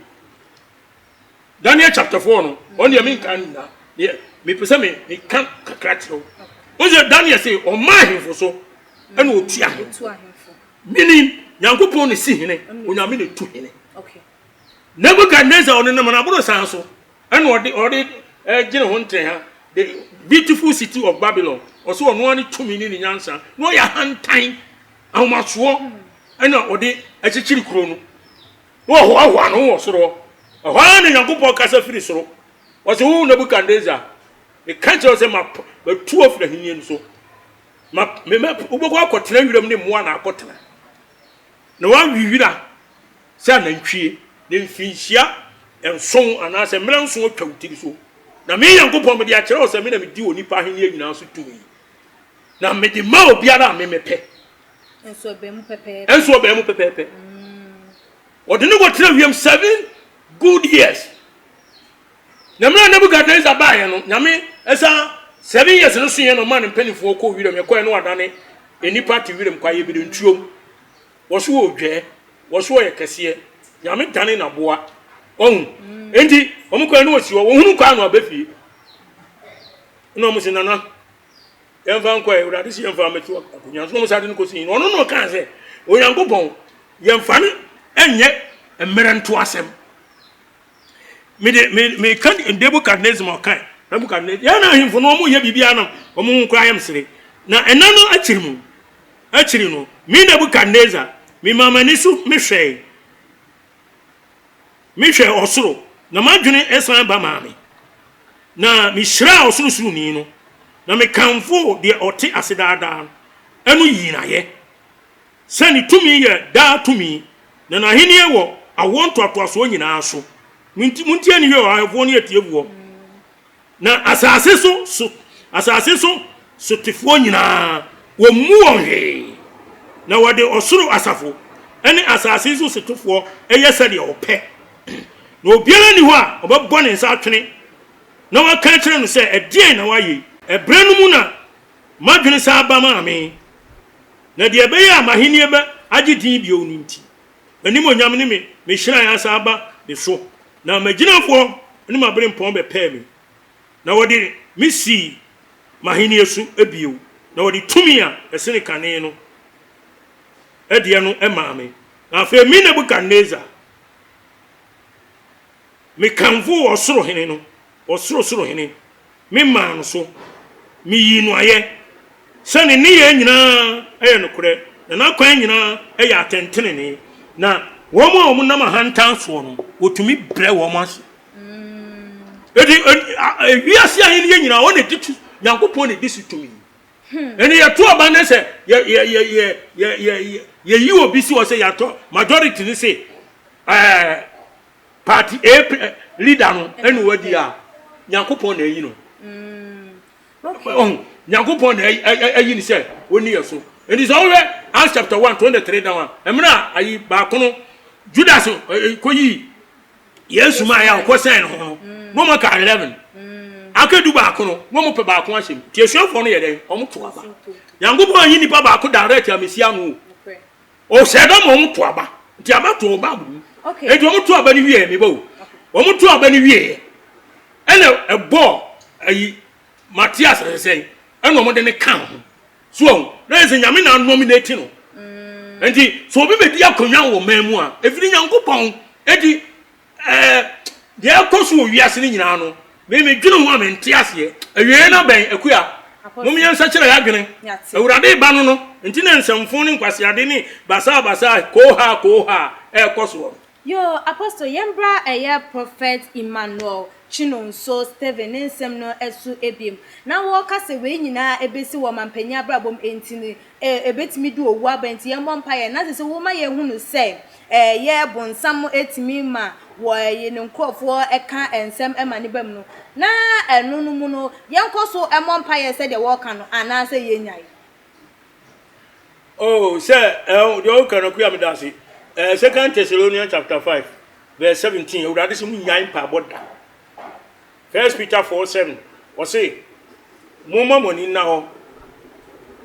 Daniel chapter 4 no, ɔno deɛ menka nna. Deɛ mepɛ sɛ meka kakra kyerɛ wo. Wɔn sɛ Daniel se ɔma ahemfo so ɛna ɔtu ahemfo. Meaning Nyankopɔn na esi hene, onyame na etu hene. Nebukadnezar ɔnenam n'aborosan so Ɛna ɔde ɔde ɛgyene ho ntɛn the beautiful city of Babylon. Ɔsɛ ɔno ara ne tumi ne ne nyansa. Na ɔyɛ ahantan, ahomasoɔ ɛna ɔde akyekyere kuro no. Na ɔhoahoa ne ho wɔ soro hɔ. Ɛhɔ ara na Nyankopɔn kasa firi soro. Ɔsɛ wo Nebukadnezar, meka kyerɛ wo sɛ matu afiri ahenni no so. Ma, me, wobɛkɔ akɔtena wiram ne mmoa na akɔtena. Na woawe wira. sɛ anantwie, na mfirinhyia nson anaasɛ mmerɛ nson atwa wo tiri so. Na me Nyankopɔn mede akyerɛ wo sɛ me na medi onipa ahennie nyinaa so tumi, na mede ma obiara a me mepɛ. Nso ɛbaa mu pɛpɛɛpɛ. Nso ɛbaa mu pɛpɛɛpɛ. Ɔde no kɔtena wiem seven good years. Na mmerɛ a Nebuchadnezzar baeɛ no, Nyame ɛsan seven years no soeɛ na ɔmaa ne mpanimfoɔ kɔɔ wiram, ɛkɔɛ no wadane nnipa te wiram kwaeɛ birentuom. Wɔso wɔ odwɛɛ, wɔso ɔyɛ kɛseɛ, Nyame dane n'aboa. Ɔhu? Enti, wɔn kɔɛ no wɔsi hɔ, wɔhunu kwan no aba fie. Ɛna wɔn se, Nana, yɛmfa nkɔ ɛ, Awurade se yɛmfa mmɛto akonnwa so. Na wɔn sa de no kɔsi hene. Ɔno na ɔkaa sɛ, Onyankopɔn, yɛmfa no nyɛ mmerɛ ntoasɛm. Mede me meka Nebukadnesar ma ɔkae. Nebukadnesar, yɛn na ahemfo no wɔn yɛ biribiara na wɔn ho koraa yɛ mesere. Na ɛna no akyiri mu, akyiri no, me Nebukadnesar, memaa m'ani so mehwɛe, mehwɛɛ ɔsoro, na m'adwene san ba maa me. Na mehyiraa Ɔsorosoroni no, na mekamfoo deɛ ɔte ase daa daa no yii no ayɛ. Sɛ ne tumi yɛ daa tumi, na n'ahennie wɔ awoɔ ntoatoasoɔ nyinaa so. Montie no yie, ɔhwɛfoɔ ne atiefoɔ, na asase so so asase so sotefoɔ nyinaa, wɔmmu wɔn hwee, na wɔde ɔsoro asafo ne asase so sotefoɔ yɛ sɛdeɛ wɔpɛ, na obiara nni hɔ a ɔbɛbɔ ne nsa atwene na waka akyerɛ no sɛ, Ɛdeɛn na woayɛ yi? Ɛberɛ no mu na m'adwene san ba maa me. Na deɛ ɛbɛyɛ a m'ahennie bɛ agye din bio no nti, m'animuonyam ne me me hyerɛn asan aba me so, na m'agyinafoɔ ne m'aberempɔn bɛpɛɛ me, na wɔde me sii m'ahennie so bio, na wɔde tumi a ɛsene kane no deɛ no maa me. Na afei me Nebukadnesar, mekamfoo ɔsoro Hene no, ɔsorosoro Hene, Memaa no so, meyii no ayɛ sɛ ne nneyɛɛ nyinaa yɛ nokorɛ, na n'akwan nyinaa yɛ atɛntenenee, na wɔn a wɔnam ahantan soɔ no, wɔtumi brɛ wɔn ase. Enti wiase ahenni nyinaa, wɔn na ɛdi tu, Nyankopɔn na ɛdi so tumi. Ɛnni yɛto aba ne sɛ yɛyi obi si hɔ sɛ yɛatɔ majority ne se ɛɛ Party A leader no ɛna wadi a Nyankopɔn na ayi no. Ɔho Nyankopɔn na ayi no sɛ ɔni yɛ so. Nti sɛ wohwɛ Acts chapter 1 23 down a mmerɛ a ayi baako no Judas kɔyii Yesu maa yɛ a ɔkɔsɛn ne ho no na wɔn aka 11 aka du baako no na wɔn pɛ baako ahyɛ mu. Nti asuafoɔ no yɛ dɛn? Wɔn to aba. Nyankopɔn anyi nipa baako direct a mesia no o. Ɔhyɛɛ da ma wɔn to aba. Nti aba to wɔ Bible mu. Nti wɔn to aba no wieɛ, meba o. Wɔn to aba no wieɛ, ɛna ɛbɔɔ ayi Matias sɛsɛn, ɛna wɔn de ne ka ho. So wɔn, na yɛ sɛ Nyame na nominate no. Nti sɛ obi bɛdi akonnwa wɔ man mu a, ɛfiri Nyankopɔn. Nti Ɛɛ, deɛ ɛrekɔ so wɔ wiase no nyinaa no, me medwene ho a mente aseɛ. Awieeɛ no abɛn, Akua. Mom yɛnsakyera yɛn adwene. Awurade reba no no nti na nsɛmfo ne nkwaseade ne basaabasaa, koohaa koohaa, ɛrekɔ soɔ no. Yoo Apostle yɛn bra ɛyɛ Prophet Emmanuel Chinonso Stephen ne nsɛm no so biom. Na wɔka sɛ wei nyinaa ɛbɛsi wɔ ɔmanpanyin abrabɔ mu ɛnti no ɛbɛtumi de owu aba nti yɛmmɔ mpaeɛ na sɛ sɛ woma yɛhunu sɛ ɛyɛ bonsam tumi ma wɔ ne nkurɔfoɔ ka nsɛm ma ne ba mu no na ɛno no mu no yɛnkɔ so mmɔ mpaeɛ sɛdeɛ wɔka no anaasɛ yɛnyae. Oh, sɛ eh, deɛ ɔka no kuya meda ase. Eh, Second Thessalonians chapter 5 verse 17, Awurade sɛ munyae mpaebɔ da. First Peter 4 7, ɔse, Momma mo ani nna hɔ,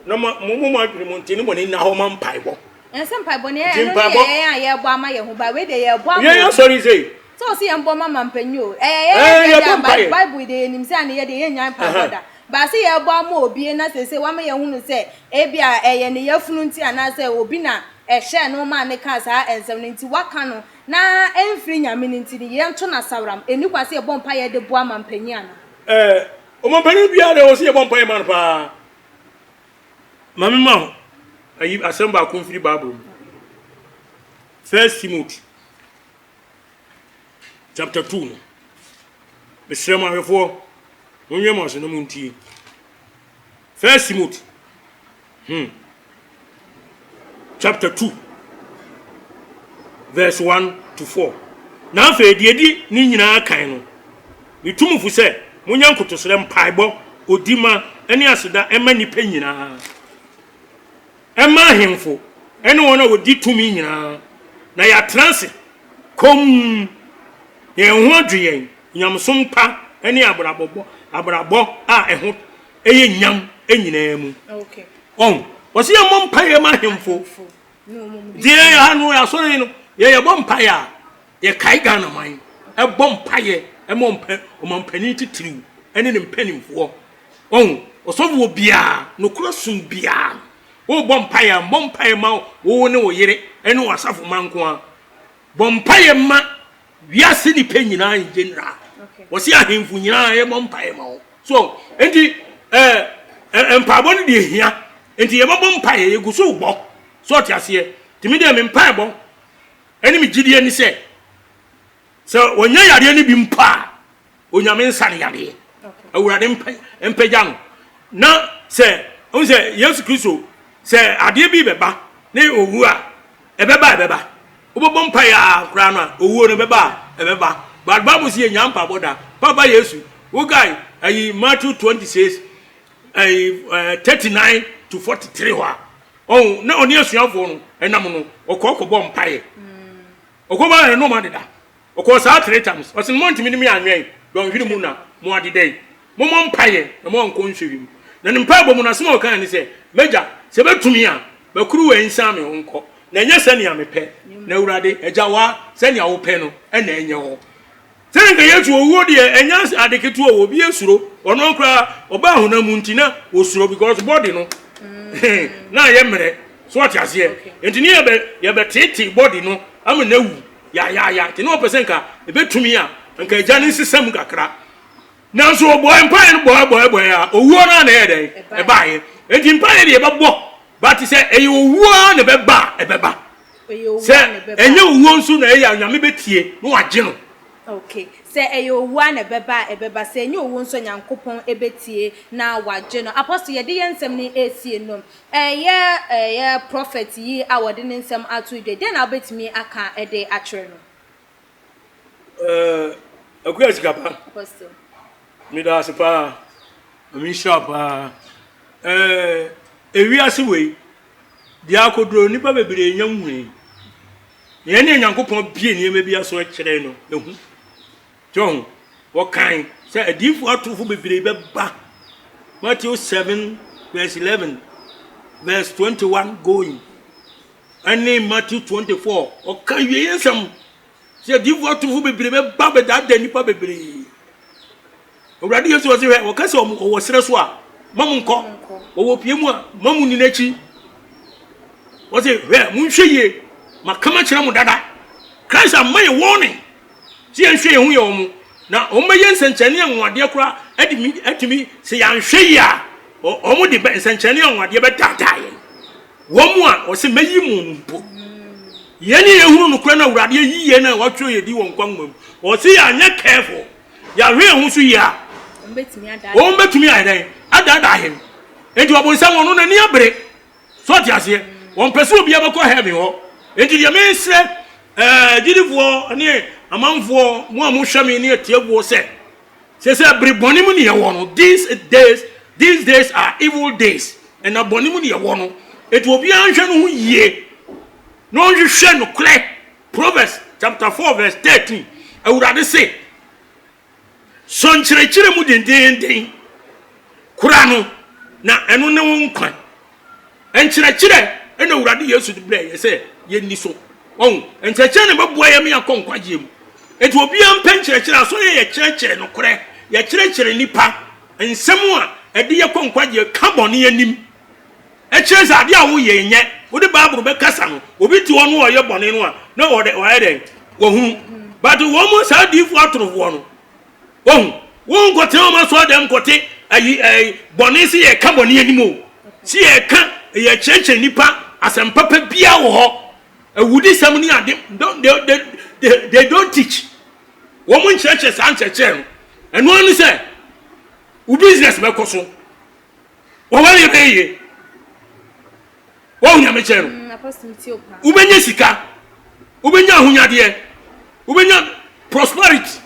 na mo momma mo adwene mu nte ne mo ani nna hɔ ma mpaebɔ. Ɛnsɛ mpaebɔ no, ɛno ne yɛ yɛn a yɛrebɔ ama yɛn ho ba, wei deɛ yɛrebɔ ama Yɛn asɔre sei. Sɛ ɔse yɛn bɔ ma mampanyin o, ɛyɛ yɛn deɛ deɛ Bible deɛ yɛnim sɛ ane yɛ deɛ yɛnnya mpaebɔ da. But sɛ yɛrebɔ ama obi na seesei wama yɛahunu sɛ ebia ɛyɛ ne yafunu nti anaasɛ obi na ɛhyɛɛ no maa no kaa saa nsɛm no nti waka no na ɛmfiri Nyame no nti no, yɛnto no asaworam. Ɛnni kwan sɛ yɛbɔ mpaeɛ de boa mampanyin anaa? Ɛɛ, ɔmampanyin biara deɛ ɛwɔ sɛ yɛbɔ mpaeɛ ma no paa. Ma me ma wo ayi asɛm baako mfiri Bible mu. First Timothy chapter 2 no. Mesrɛ mo ahwɛfoɔ, monwɛn mo aso na montie. First Timothy hmm, chapter 2. verse 1 to 4. Na afei deɛ ɛdi ne nyinaa kan no, metu mo fo sɛ monyɛ nkotosrɛ, mpaebɔ, odima ne aseda mma nnipa nyinaa, mma ahemfo ne wɔn a wɔdi tumi nyinaa, na yɛatena ase komm, na yɛn ho adwo yɛn, nyamesom pa ne abrabɔ abrabɔ a ɛho yɛ nyam nyinaa mu. Wɔn, wɔsi yɛn mmɔ mpaeɛ ma ahemfo. Deɛ yɛ ha no asɔre no yɛ yɛbɔ mpaeɛ a yɛkae Ghana man ɛbɔ mpaeɛ ɛma ɔmpɛ ɔmampanin titiriw ɛne ne mpanimfoɔ. Wɔn, ɔsɔfoɔ biara nokorɛ som biara no wobɔ mpaeɛ a mmɔ mpaeɛ ma wo ne wo yere ɛne w'asafo ma nko ara. Bɔ mpaeɛ ma wiase nipa nyinaa in general. Wɔsi ahemfo nyinaa yɛbɔ mpaeɛ ma wɔn. So nti ɛɛ eh, mpaebɔ no deɛ hia. Nti yɛbɛbɔ mpaeɛ yɛgu so bɔ. So ɔte aseɛ. Nti me deɛ me mpaebɔ ɛne me gyidie ne sɛ sɛ wɔnya yareɛ no bi mpo a Onyame nsa no yadeɛ. Awurade mpagya no. Na sɛ wohu sɛ Yesu Kristo sɛ adeɛ bi bɛba ne owu a ɛbɛba ɛbɛba. Wobɛbɔ mpaeɛ a koraa no a owuo no bɛba a ɛbɛba. But Bible sɛ yɛnya mpaebɔ da. Papa Yesu wo guy ayi Matthew 26 ayi 39 to 43 hɔ a ɔn na ɔne asuafoɔ no ɛnam no ɔkɔ kɔbɔ mpaeɛ. Ɔkɔ baa ɛno ɔma deda. Ɔkɔɔ saa times. Ɔse no moantumi ne me anwɛn dɔnhwere mu na mo adeda yi. Mommɔ mpaeɛ na moankɔ nsɔhwɛ mu. Na ne mpaebɔ mu no asɛm a ɔkaeɛ ne sɛ, M'agya, sɛ ɛbɛtumi a, ma kuruwa yi nsan me ho nkɔ, na ɛnyɛ sɛnea mepɛ, na Awurade, Agya, wo ara sɛnea wopɛ no na ɛnyɛ hɔ. Sɛdeɛ nka Yesu owuo deɛ ɛnyɛ ade ketewa o, obi esuro, ɔno koraa ɔbaa honam mu nti na osuro because body no na ayɛ mmerɛ, so ɔte aseɛ, nti ne yɛbɛ yɛbɛteetee body no ama no awu yaayaaya, nti na ɔpɛ sɛ nka ebetumi a nka agya no nsesa mu kakra, nanso ɔbɔɔ mpaeɛ no bɔɛ bɔɛ bɔɛ a owuo no a na ɛyɛ dɛn ɛbaeɛ, nti mpaeɛ deɛ yɛbɛbɔ but sɛ ɛyɛ owuo ara na ɛbɛba a ɛbɛba. Sɛ ɛnyɛ owuo nso na ɛyɛ a Nyame bɛtie na wagye no. Ok, sɛ ɛyɛ owuo a na ɛbɛba a ɛbɛba, sɛ ɛnyɛ owuo nso a Nyankopɔn bɛtie na wagye no. Apostle yɛde yɛn nsɛm no resie no, ɛyɛ ɛyɛ prophet yi a wɔde ne nsɛm ato dwa yi, dɛn na wobɛtumi aka de akyerɛ no? Eh, Akua Sikapa. Apostle. Meda ase paa. Nyame nhyira wo paa. Eh, ewiase wei, Deɛ akoduro nnipa bebree nya nhui. Na yɛne Onyankopɔn bie nneɛma bi aso kyerɛ no, ehu. Tí ɔho, wɔkan sɛ adiyifoɔ atorofo bebree bɛba. Matthew 7 verse 11 verse 21 going. Ɛne Matthew 24, ɔka wie nsɛm sɛ adiyifoɔ atorofo bebree bɛba bɛdaadaa nnipa bebree. Awurade Yesu ɔse hwɛ, wɔka sɛ ɔwɔ serɛ so a, ma mo nkɔ. Ɔwɔ pie mu a, ma mo nni n'akyi. Ɔse hwɛ, monhwɛ yie, maka makyerɛ mo dada. Christ amma yɛ warning sɛ yɛnhwɛ yɛn ho yɛ wɔn, na wɔn bɛyɛ nsɛnkyerɛnne anwanwadeɛ koraa ɛde atumi sɛ yɛanhwɛ yie a, wɔn de nsɛnkyerɛnne anwanwadeɛ bɛdaadaa yɛn. Wɔn a ɔse mɛyi mo no mpo. Yɛn ne yɛhunu nokorɛ no Awurade ayi yɛn a watwerɛ yɛn din wɔ nkwa nwoma mu. Ɔse yɛanyɛ careful. Yɛahwɛ yɛn ho so yie a, wɔn bɛtumi ayɛ dɛn? Adaadaa yɛn. Enti ɔbonsam ɔno n'ani abere. So ɔte aseɛ? Wɔmpɛ sɛ obiara bɛkɔ heaven hɔ. Enti deɛ mesrɛ ɛɛ gyidifoɔ ne amanfoɔ mo a mohwɛ me ne atiefoɔ sɛ, sɛ sɛ bere bɔne mu ne yɛwɔ no, these days, these days are evil days. Ɛna bɔne mu ne yɛwɔ no. Enti obiara nhwɛ ne ho yie na ɔnhwehwɛ nokorɛ. Proverbs chapter 4 verse 13, Awurade se, Sɔ nkyerɛkyerɛ mu dendeenden, kora no, na ɛno ne wo nkwa. Nkyerɛkyerɛ na Awurade Yesu de brɛɛ yɛ sɛ yɛnni so. Wɔn nkyerɛkyerɛ na ɛbɛboa yɛn ma yɛakɔ nkwagyeɛ mu. Enti obiara mpɛ nkyerɛkyerɛ. Asɔre yɛ yɛkyerɛkyerɛ nokorɛ, yɛkyerɛkyerɛ nnipa nsɛm a ɛde yɛkɔ nkwagyeɛ, ka bɔne anim. Ɛkyerɛ sɛ adeɛ a woyɛ yi nyɛ. Wode Bible bɛkasa no, obi te hɔ no ɔyɛ bɔne no a, na ɔde wayɛ dɛn? Wahunu. But wɔn mu saa adiyifoɔ atorofoɔ no, wahu. Wɔn nkɔtena wɔn asɔre dɛm nkɔte ayi ɛyi bɔne sɛ yɛka bɔne anim o. Sɛ yɛka yɛkyerɛkyerɛ nipa asɛm papa biara wɔ hɔ. Awudisɛm ne ade, don't, they, they, they, they don't teach. Wɔn nkyerɛkyerɛ saa nkyerɛkyerɛ no. Ɛno ara ne sɛ, wo business bɛkɔ so. Wɔware bɛyɛ yie. Wɔn nyame kyɛn no. Wobɛnya sika. Wobɛnya ahonyadeɛ, wobɛnya prosperity,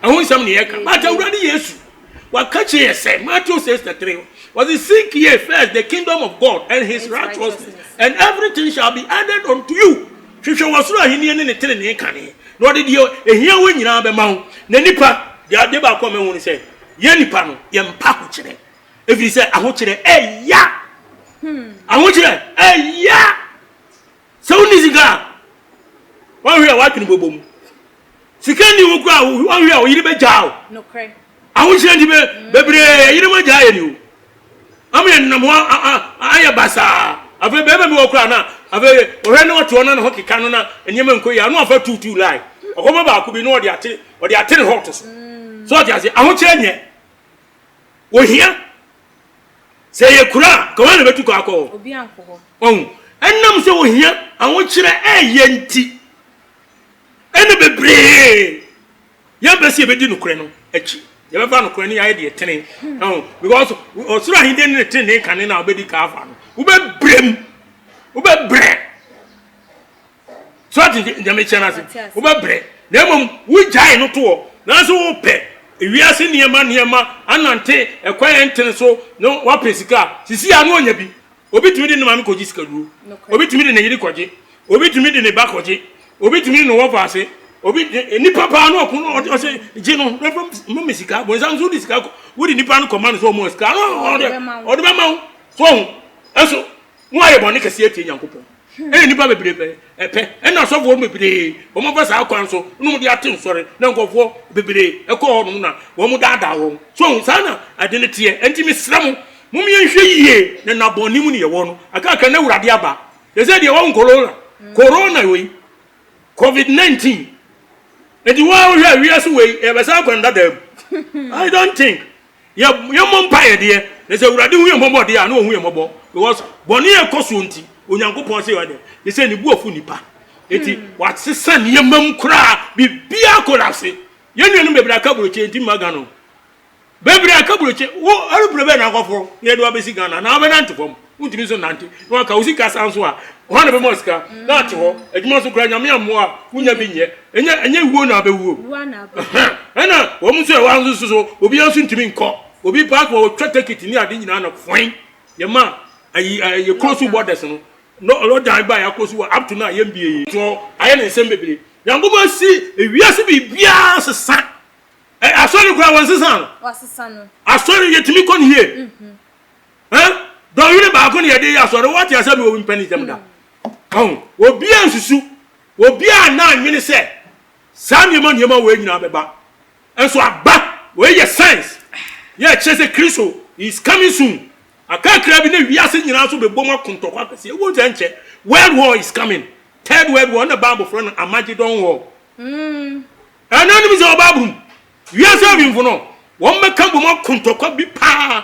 ɛho nsɛm ne yɛka. But Awurade Yesu, waka kyerɛ yɛ sɛ, Matthew 6:33, wɔse seek ye first the kingdom of God and his righteousness, and everything shall be added unto you. Hwehwɛ wɔ soro ahenni ne ne tenenee kane, na ɔde deɛ ehia wo nyinaa bɛma wo. Na nipa, deɛ adeɛ baako a mahu ne sɛ, yɛn nipa no, yɛmpa ahokyerɛ. Ɛfiri sɛ ahokyerɛ ɛya. Ahokyerɛ ɛya. Sɛ wonni sika a, woanhwɛ a w'adwene bɛbɔ mu. Sika nni wo koraa a, woanhwɛ a wo yere bɛgyaa wo. Ahokyerɛ nti bebree yerenom agyaa yɛn o. Ama yɛn nenam hɔ ayɛ basaa. Afei bɛrima bi wɔ koraa na afei ɔhwɛ na ɔte hɔ na ne ho keka no na nneɛma nkɔ yie a na wafa tuutuu line. Ɔkɔma baako bi na ɔde ate ɔde ate ne hɔ to so. So ɔte ase ahokyerɛ nyɛ. Ohia. Sɛ ɛyɛ kuro a, ka hwan na bɛtu kɔ akɔ hɔ? Obi ankɔ hɔ. Ɔhu? Ɛnam sɛ ohia ahokyerɛ ɛyɛ nti, ɛna bebree yɛmpɛ sɛ yɛbɛdi nokorɛ no akyi. Yɛbɛfa nokorɛ no yɛayɛ deɛ tene. Ɔhu? Because ɔsoro ahenni ne ne tenenee kane no a wobɛdi ka afa no, wobɛbrɛ mu. Wobɛbrɛ. So ate deɛ mekyerɛ no ase? Wobɛbrɛ na mmom wogyae no toɔ nanso wopɛ wiase nneɛma nneɛma anante ɛkwan a ɛntene so na wapɛ sika a sisi a na ɔnya bi. Obi tumi de ne maame kɔgye sikaduro, obi tumi de ne yere kɔgye, obi tumi de ne ba kɔgye, obi tumi de ne wɔfa ase, obi nipa paa na ɔko no ɔsɛ gye no na fa ma sika. Bonsam nso wode sika wode nipa no kɔma no sɛ ɔmo sika no ɔde bɛma wo so ɔho ɛso na wayɛ bɔne kɛseɛ atie Nyankopɔn. Ɛna nnipa bebree pɛ ɛpɛ ɛna asɔfoɔ bebree wɔn afa saa kwan so na wɔn de ate nsɔre na nkurɔfoɔ bebree ɛkɔ hɔ nom na wɔn daadaa wɔn so saa na ade no teɛ. Ɛnti mesrɛ mo mom yɛnhwɛ yie na na bɔne mu ne yɛwɔ no akaka na Awurade aba te sɛ deɛ wɔn corona corona wei covid 19 ɛnti wɔn a wohwɛ wiase wei ɛbɛsan akɔ ndadaa mu. I don't think Yɛ yɛmmɔ mpaeɛ deɛ, na sɛ Awurade hu yɛn mmɔbɔ deɛ a, na ɔhu yɛn mmɔbɔ because bɔne a ɛkɔ soɔ nti, Onyankopɔn sɛ ɔde, te sɛ ne bu afu nipa. Eti hmm. wasesa nneɛma mu koraa, biribiara collapse. Yɛn nuanom bebree aka aburokyi nti mma Ghana o. Bebree aka aburokyi, wo aeroplane bɛn na akɔforo na yɛde wabɛsi Ghana na wabɛnante fam. Wontumi nso nnante na waka wo sika san so a, hwan na bɛma wo sika na ate hɔ? Adwuma nso koraa Nyame ammoa a wonya bi nyɛ. Ɛnyɛ ɛnyɛ wuo na abɛwuo. Ɛna wɔn nso ɛwɔ nso so obiara nso ntumi nkɔ. Obi passport wɔtwa ticket ne ade nyinaa na fɔin. Yɛma ayi yɛ close borders no. No lockdown ba yɛ close wɔ up to now yɛn bie yi. So ayɛ ne nsɛm bebree. Nyankopɔn si ewiase biribiara sesa. Asɔre koraa wɔn sesa no. Asɔre yɛtumi kɔ ne yie. Ɛ? Dɔnhwere baako na yɛde yɛ asɔre. Woate asɛm wɔ mpanisɛm da? Ɔho, obiara nsusu, obiara nna anwene sɛ saa nneɛma nneɛma wei nyinaa bɛba. Nso aba. Wei yɛ signs. Yɛ kyerɛ sɛ Kristo is coming soon. Akakra bi na wiase nyinaa nso bɛbom ako ntɔkwa kɛseɛ. Wobɛhu sɛ ɛnkyɛ. World war is coming. Third world war na Bible frɛ no Armageddon war. Ɛno anim sɛ ɔba abrum. Wiase awimfo no, wɔbɛka bom ako ntɔkwa bi paa.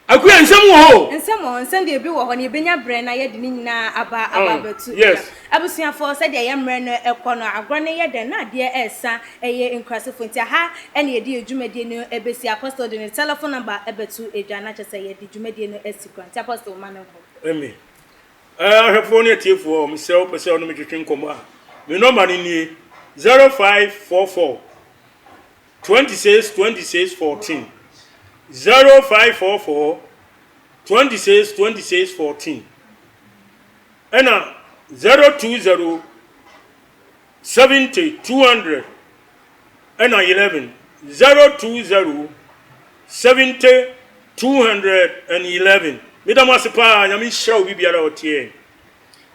Akuya, nsɛm wɔ hɔ o. Nsɛm wɔ hɔ, nsɛm deɛ ebi wɔ hɔ no yɛbɛnya berɛ na yɛde ne nyinaa aba aba abɛto dwa. Yes. Abusuafoɔ, sɛdeɛ yɛn mmerɛ no rekɔ no, agorɔ no yɛ dɛ na adeɛ resa, ɛyɛ nkurasefoɔ nti aha na yɛde yɛn dwumadie no bɛsi. Apostle de ne telephone number bɛto dwa na kyerɛ sɛ yɛde dwumadie no asi kora nti Apostle ma no nkɔ. Amen. Ahwɛfoɔ ne atiefoɔ, mesrɛ wo pɛ sɛ wo ne me twetwe nkɔmmɔ a, me nɔmba no nie, 0544 26 26 14, 0544 26 26 14, ɛna 020 70 200 ɛna 11, 020 70 211. Meda mo ase paa, Nyame nhyira obi biara a ɔtie yɛn.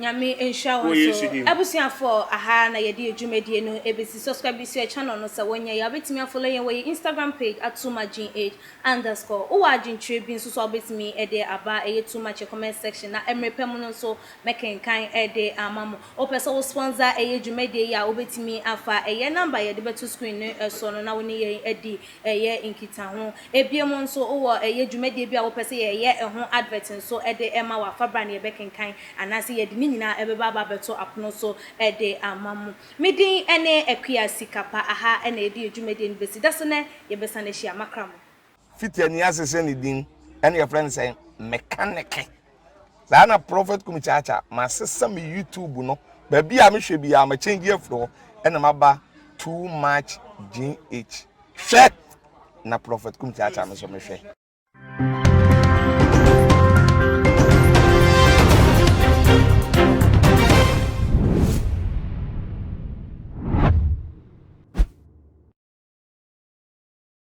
Nyame nhyira wo Wɔ Yesu nso. din mu. Abusuafoɔ, aha na yɛde yɛn dwumadie no ɛbɛsi. Subscribe to yɛn channel no sɛ wonyɛ yɛ a. Wobɛtumi afollow yɛn wɔ yɛn Instagram page @toomagh underscore. Wowɔ adwenkyerɛ bi nso so a wobɛtumi de aba ɛyɛ too much yɛ comment section na mmerɛ pa mu no nso mɛkenkan de ama mo. Wopɛ sɛ wo sponsor ɛyɛ dwumadie yi a wobɛtumi afa ɛyɛ number a yɛde bɛto screen no so no na wo ne yɛn adi ɛyɛ nkitaho. Ebiom nso wowɔ ɛyɛ dwumadie bi a wopɛ sɛ yɛyɛ ɛho advert nso de ma wo a fa bra na yɛbɛkenkan anaasɛ yɛde ne nyinaa ɛbɛba aba abɛto apono so de ama mo. Me din ne Akua Sikapa aha na yɛde yɛn dwumadie no bɛsi. Dasene yɛbɛsan ahyia. Makra mo. Fiti ani ase sɛ ne din ɛne yɛfrɛ no sɛn mekaneke saa na Prophet Kumi Kyaakyaa masesa me YouTube no. Baabi a mehwɛ biara makyɛngye afiri hɔ ɛna maba Too Much GH. Hwɛ! Na Prophet Kum Kyaakyaa me nso mehwɛ.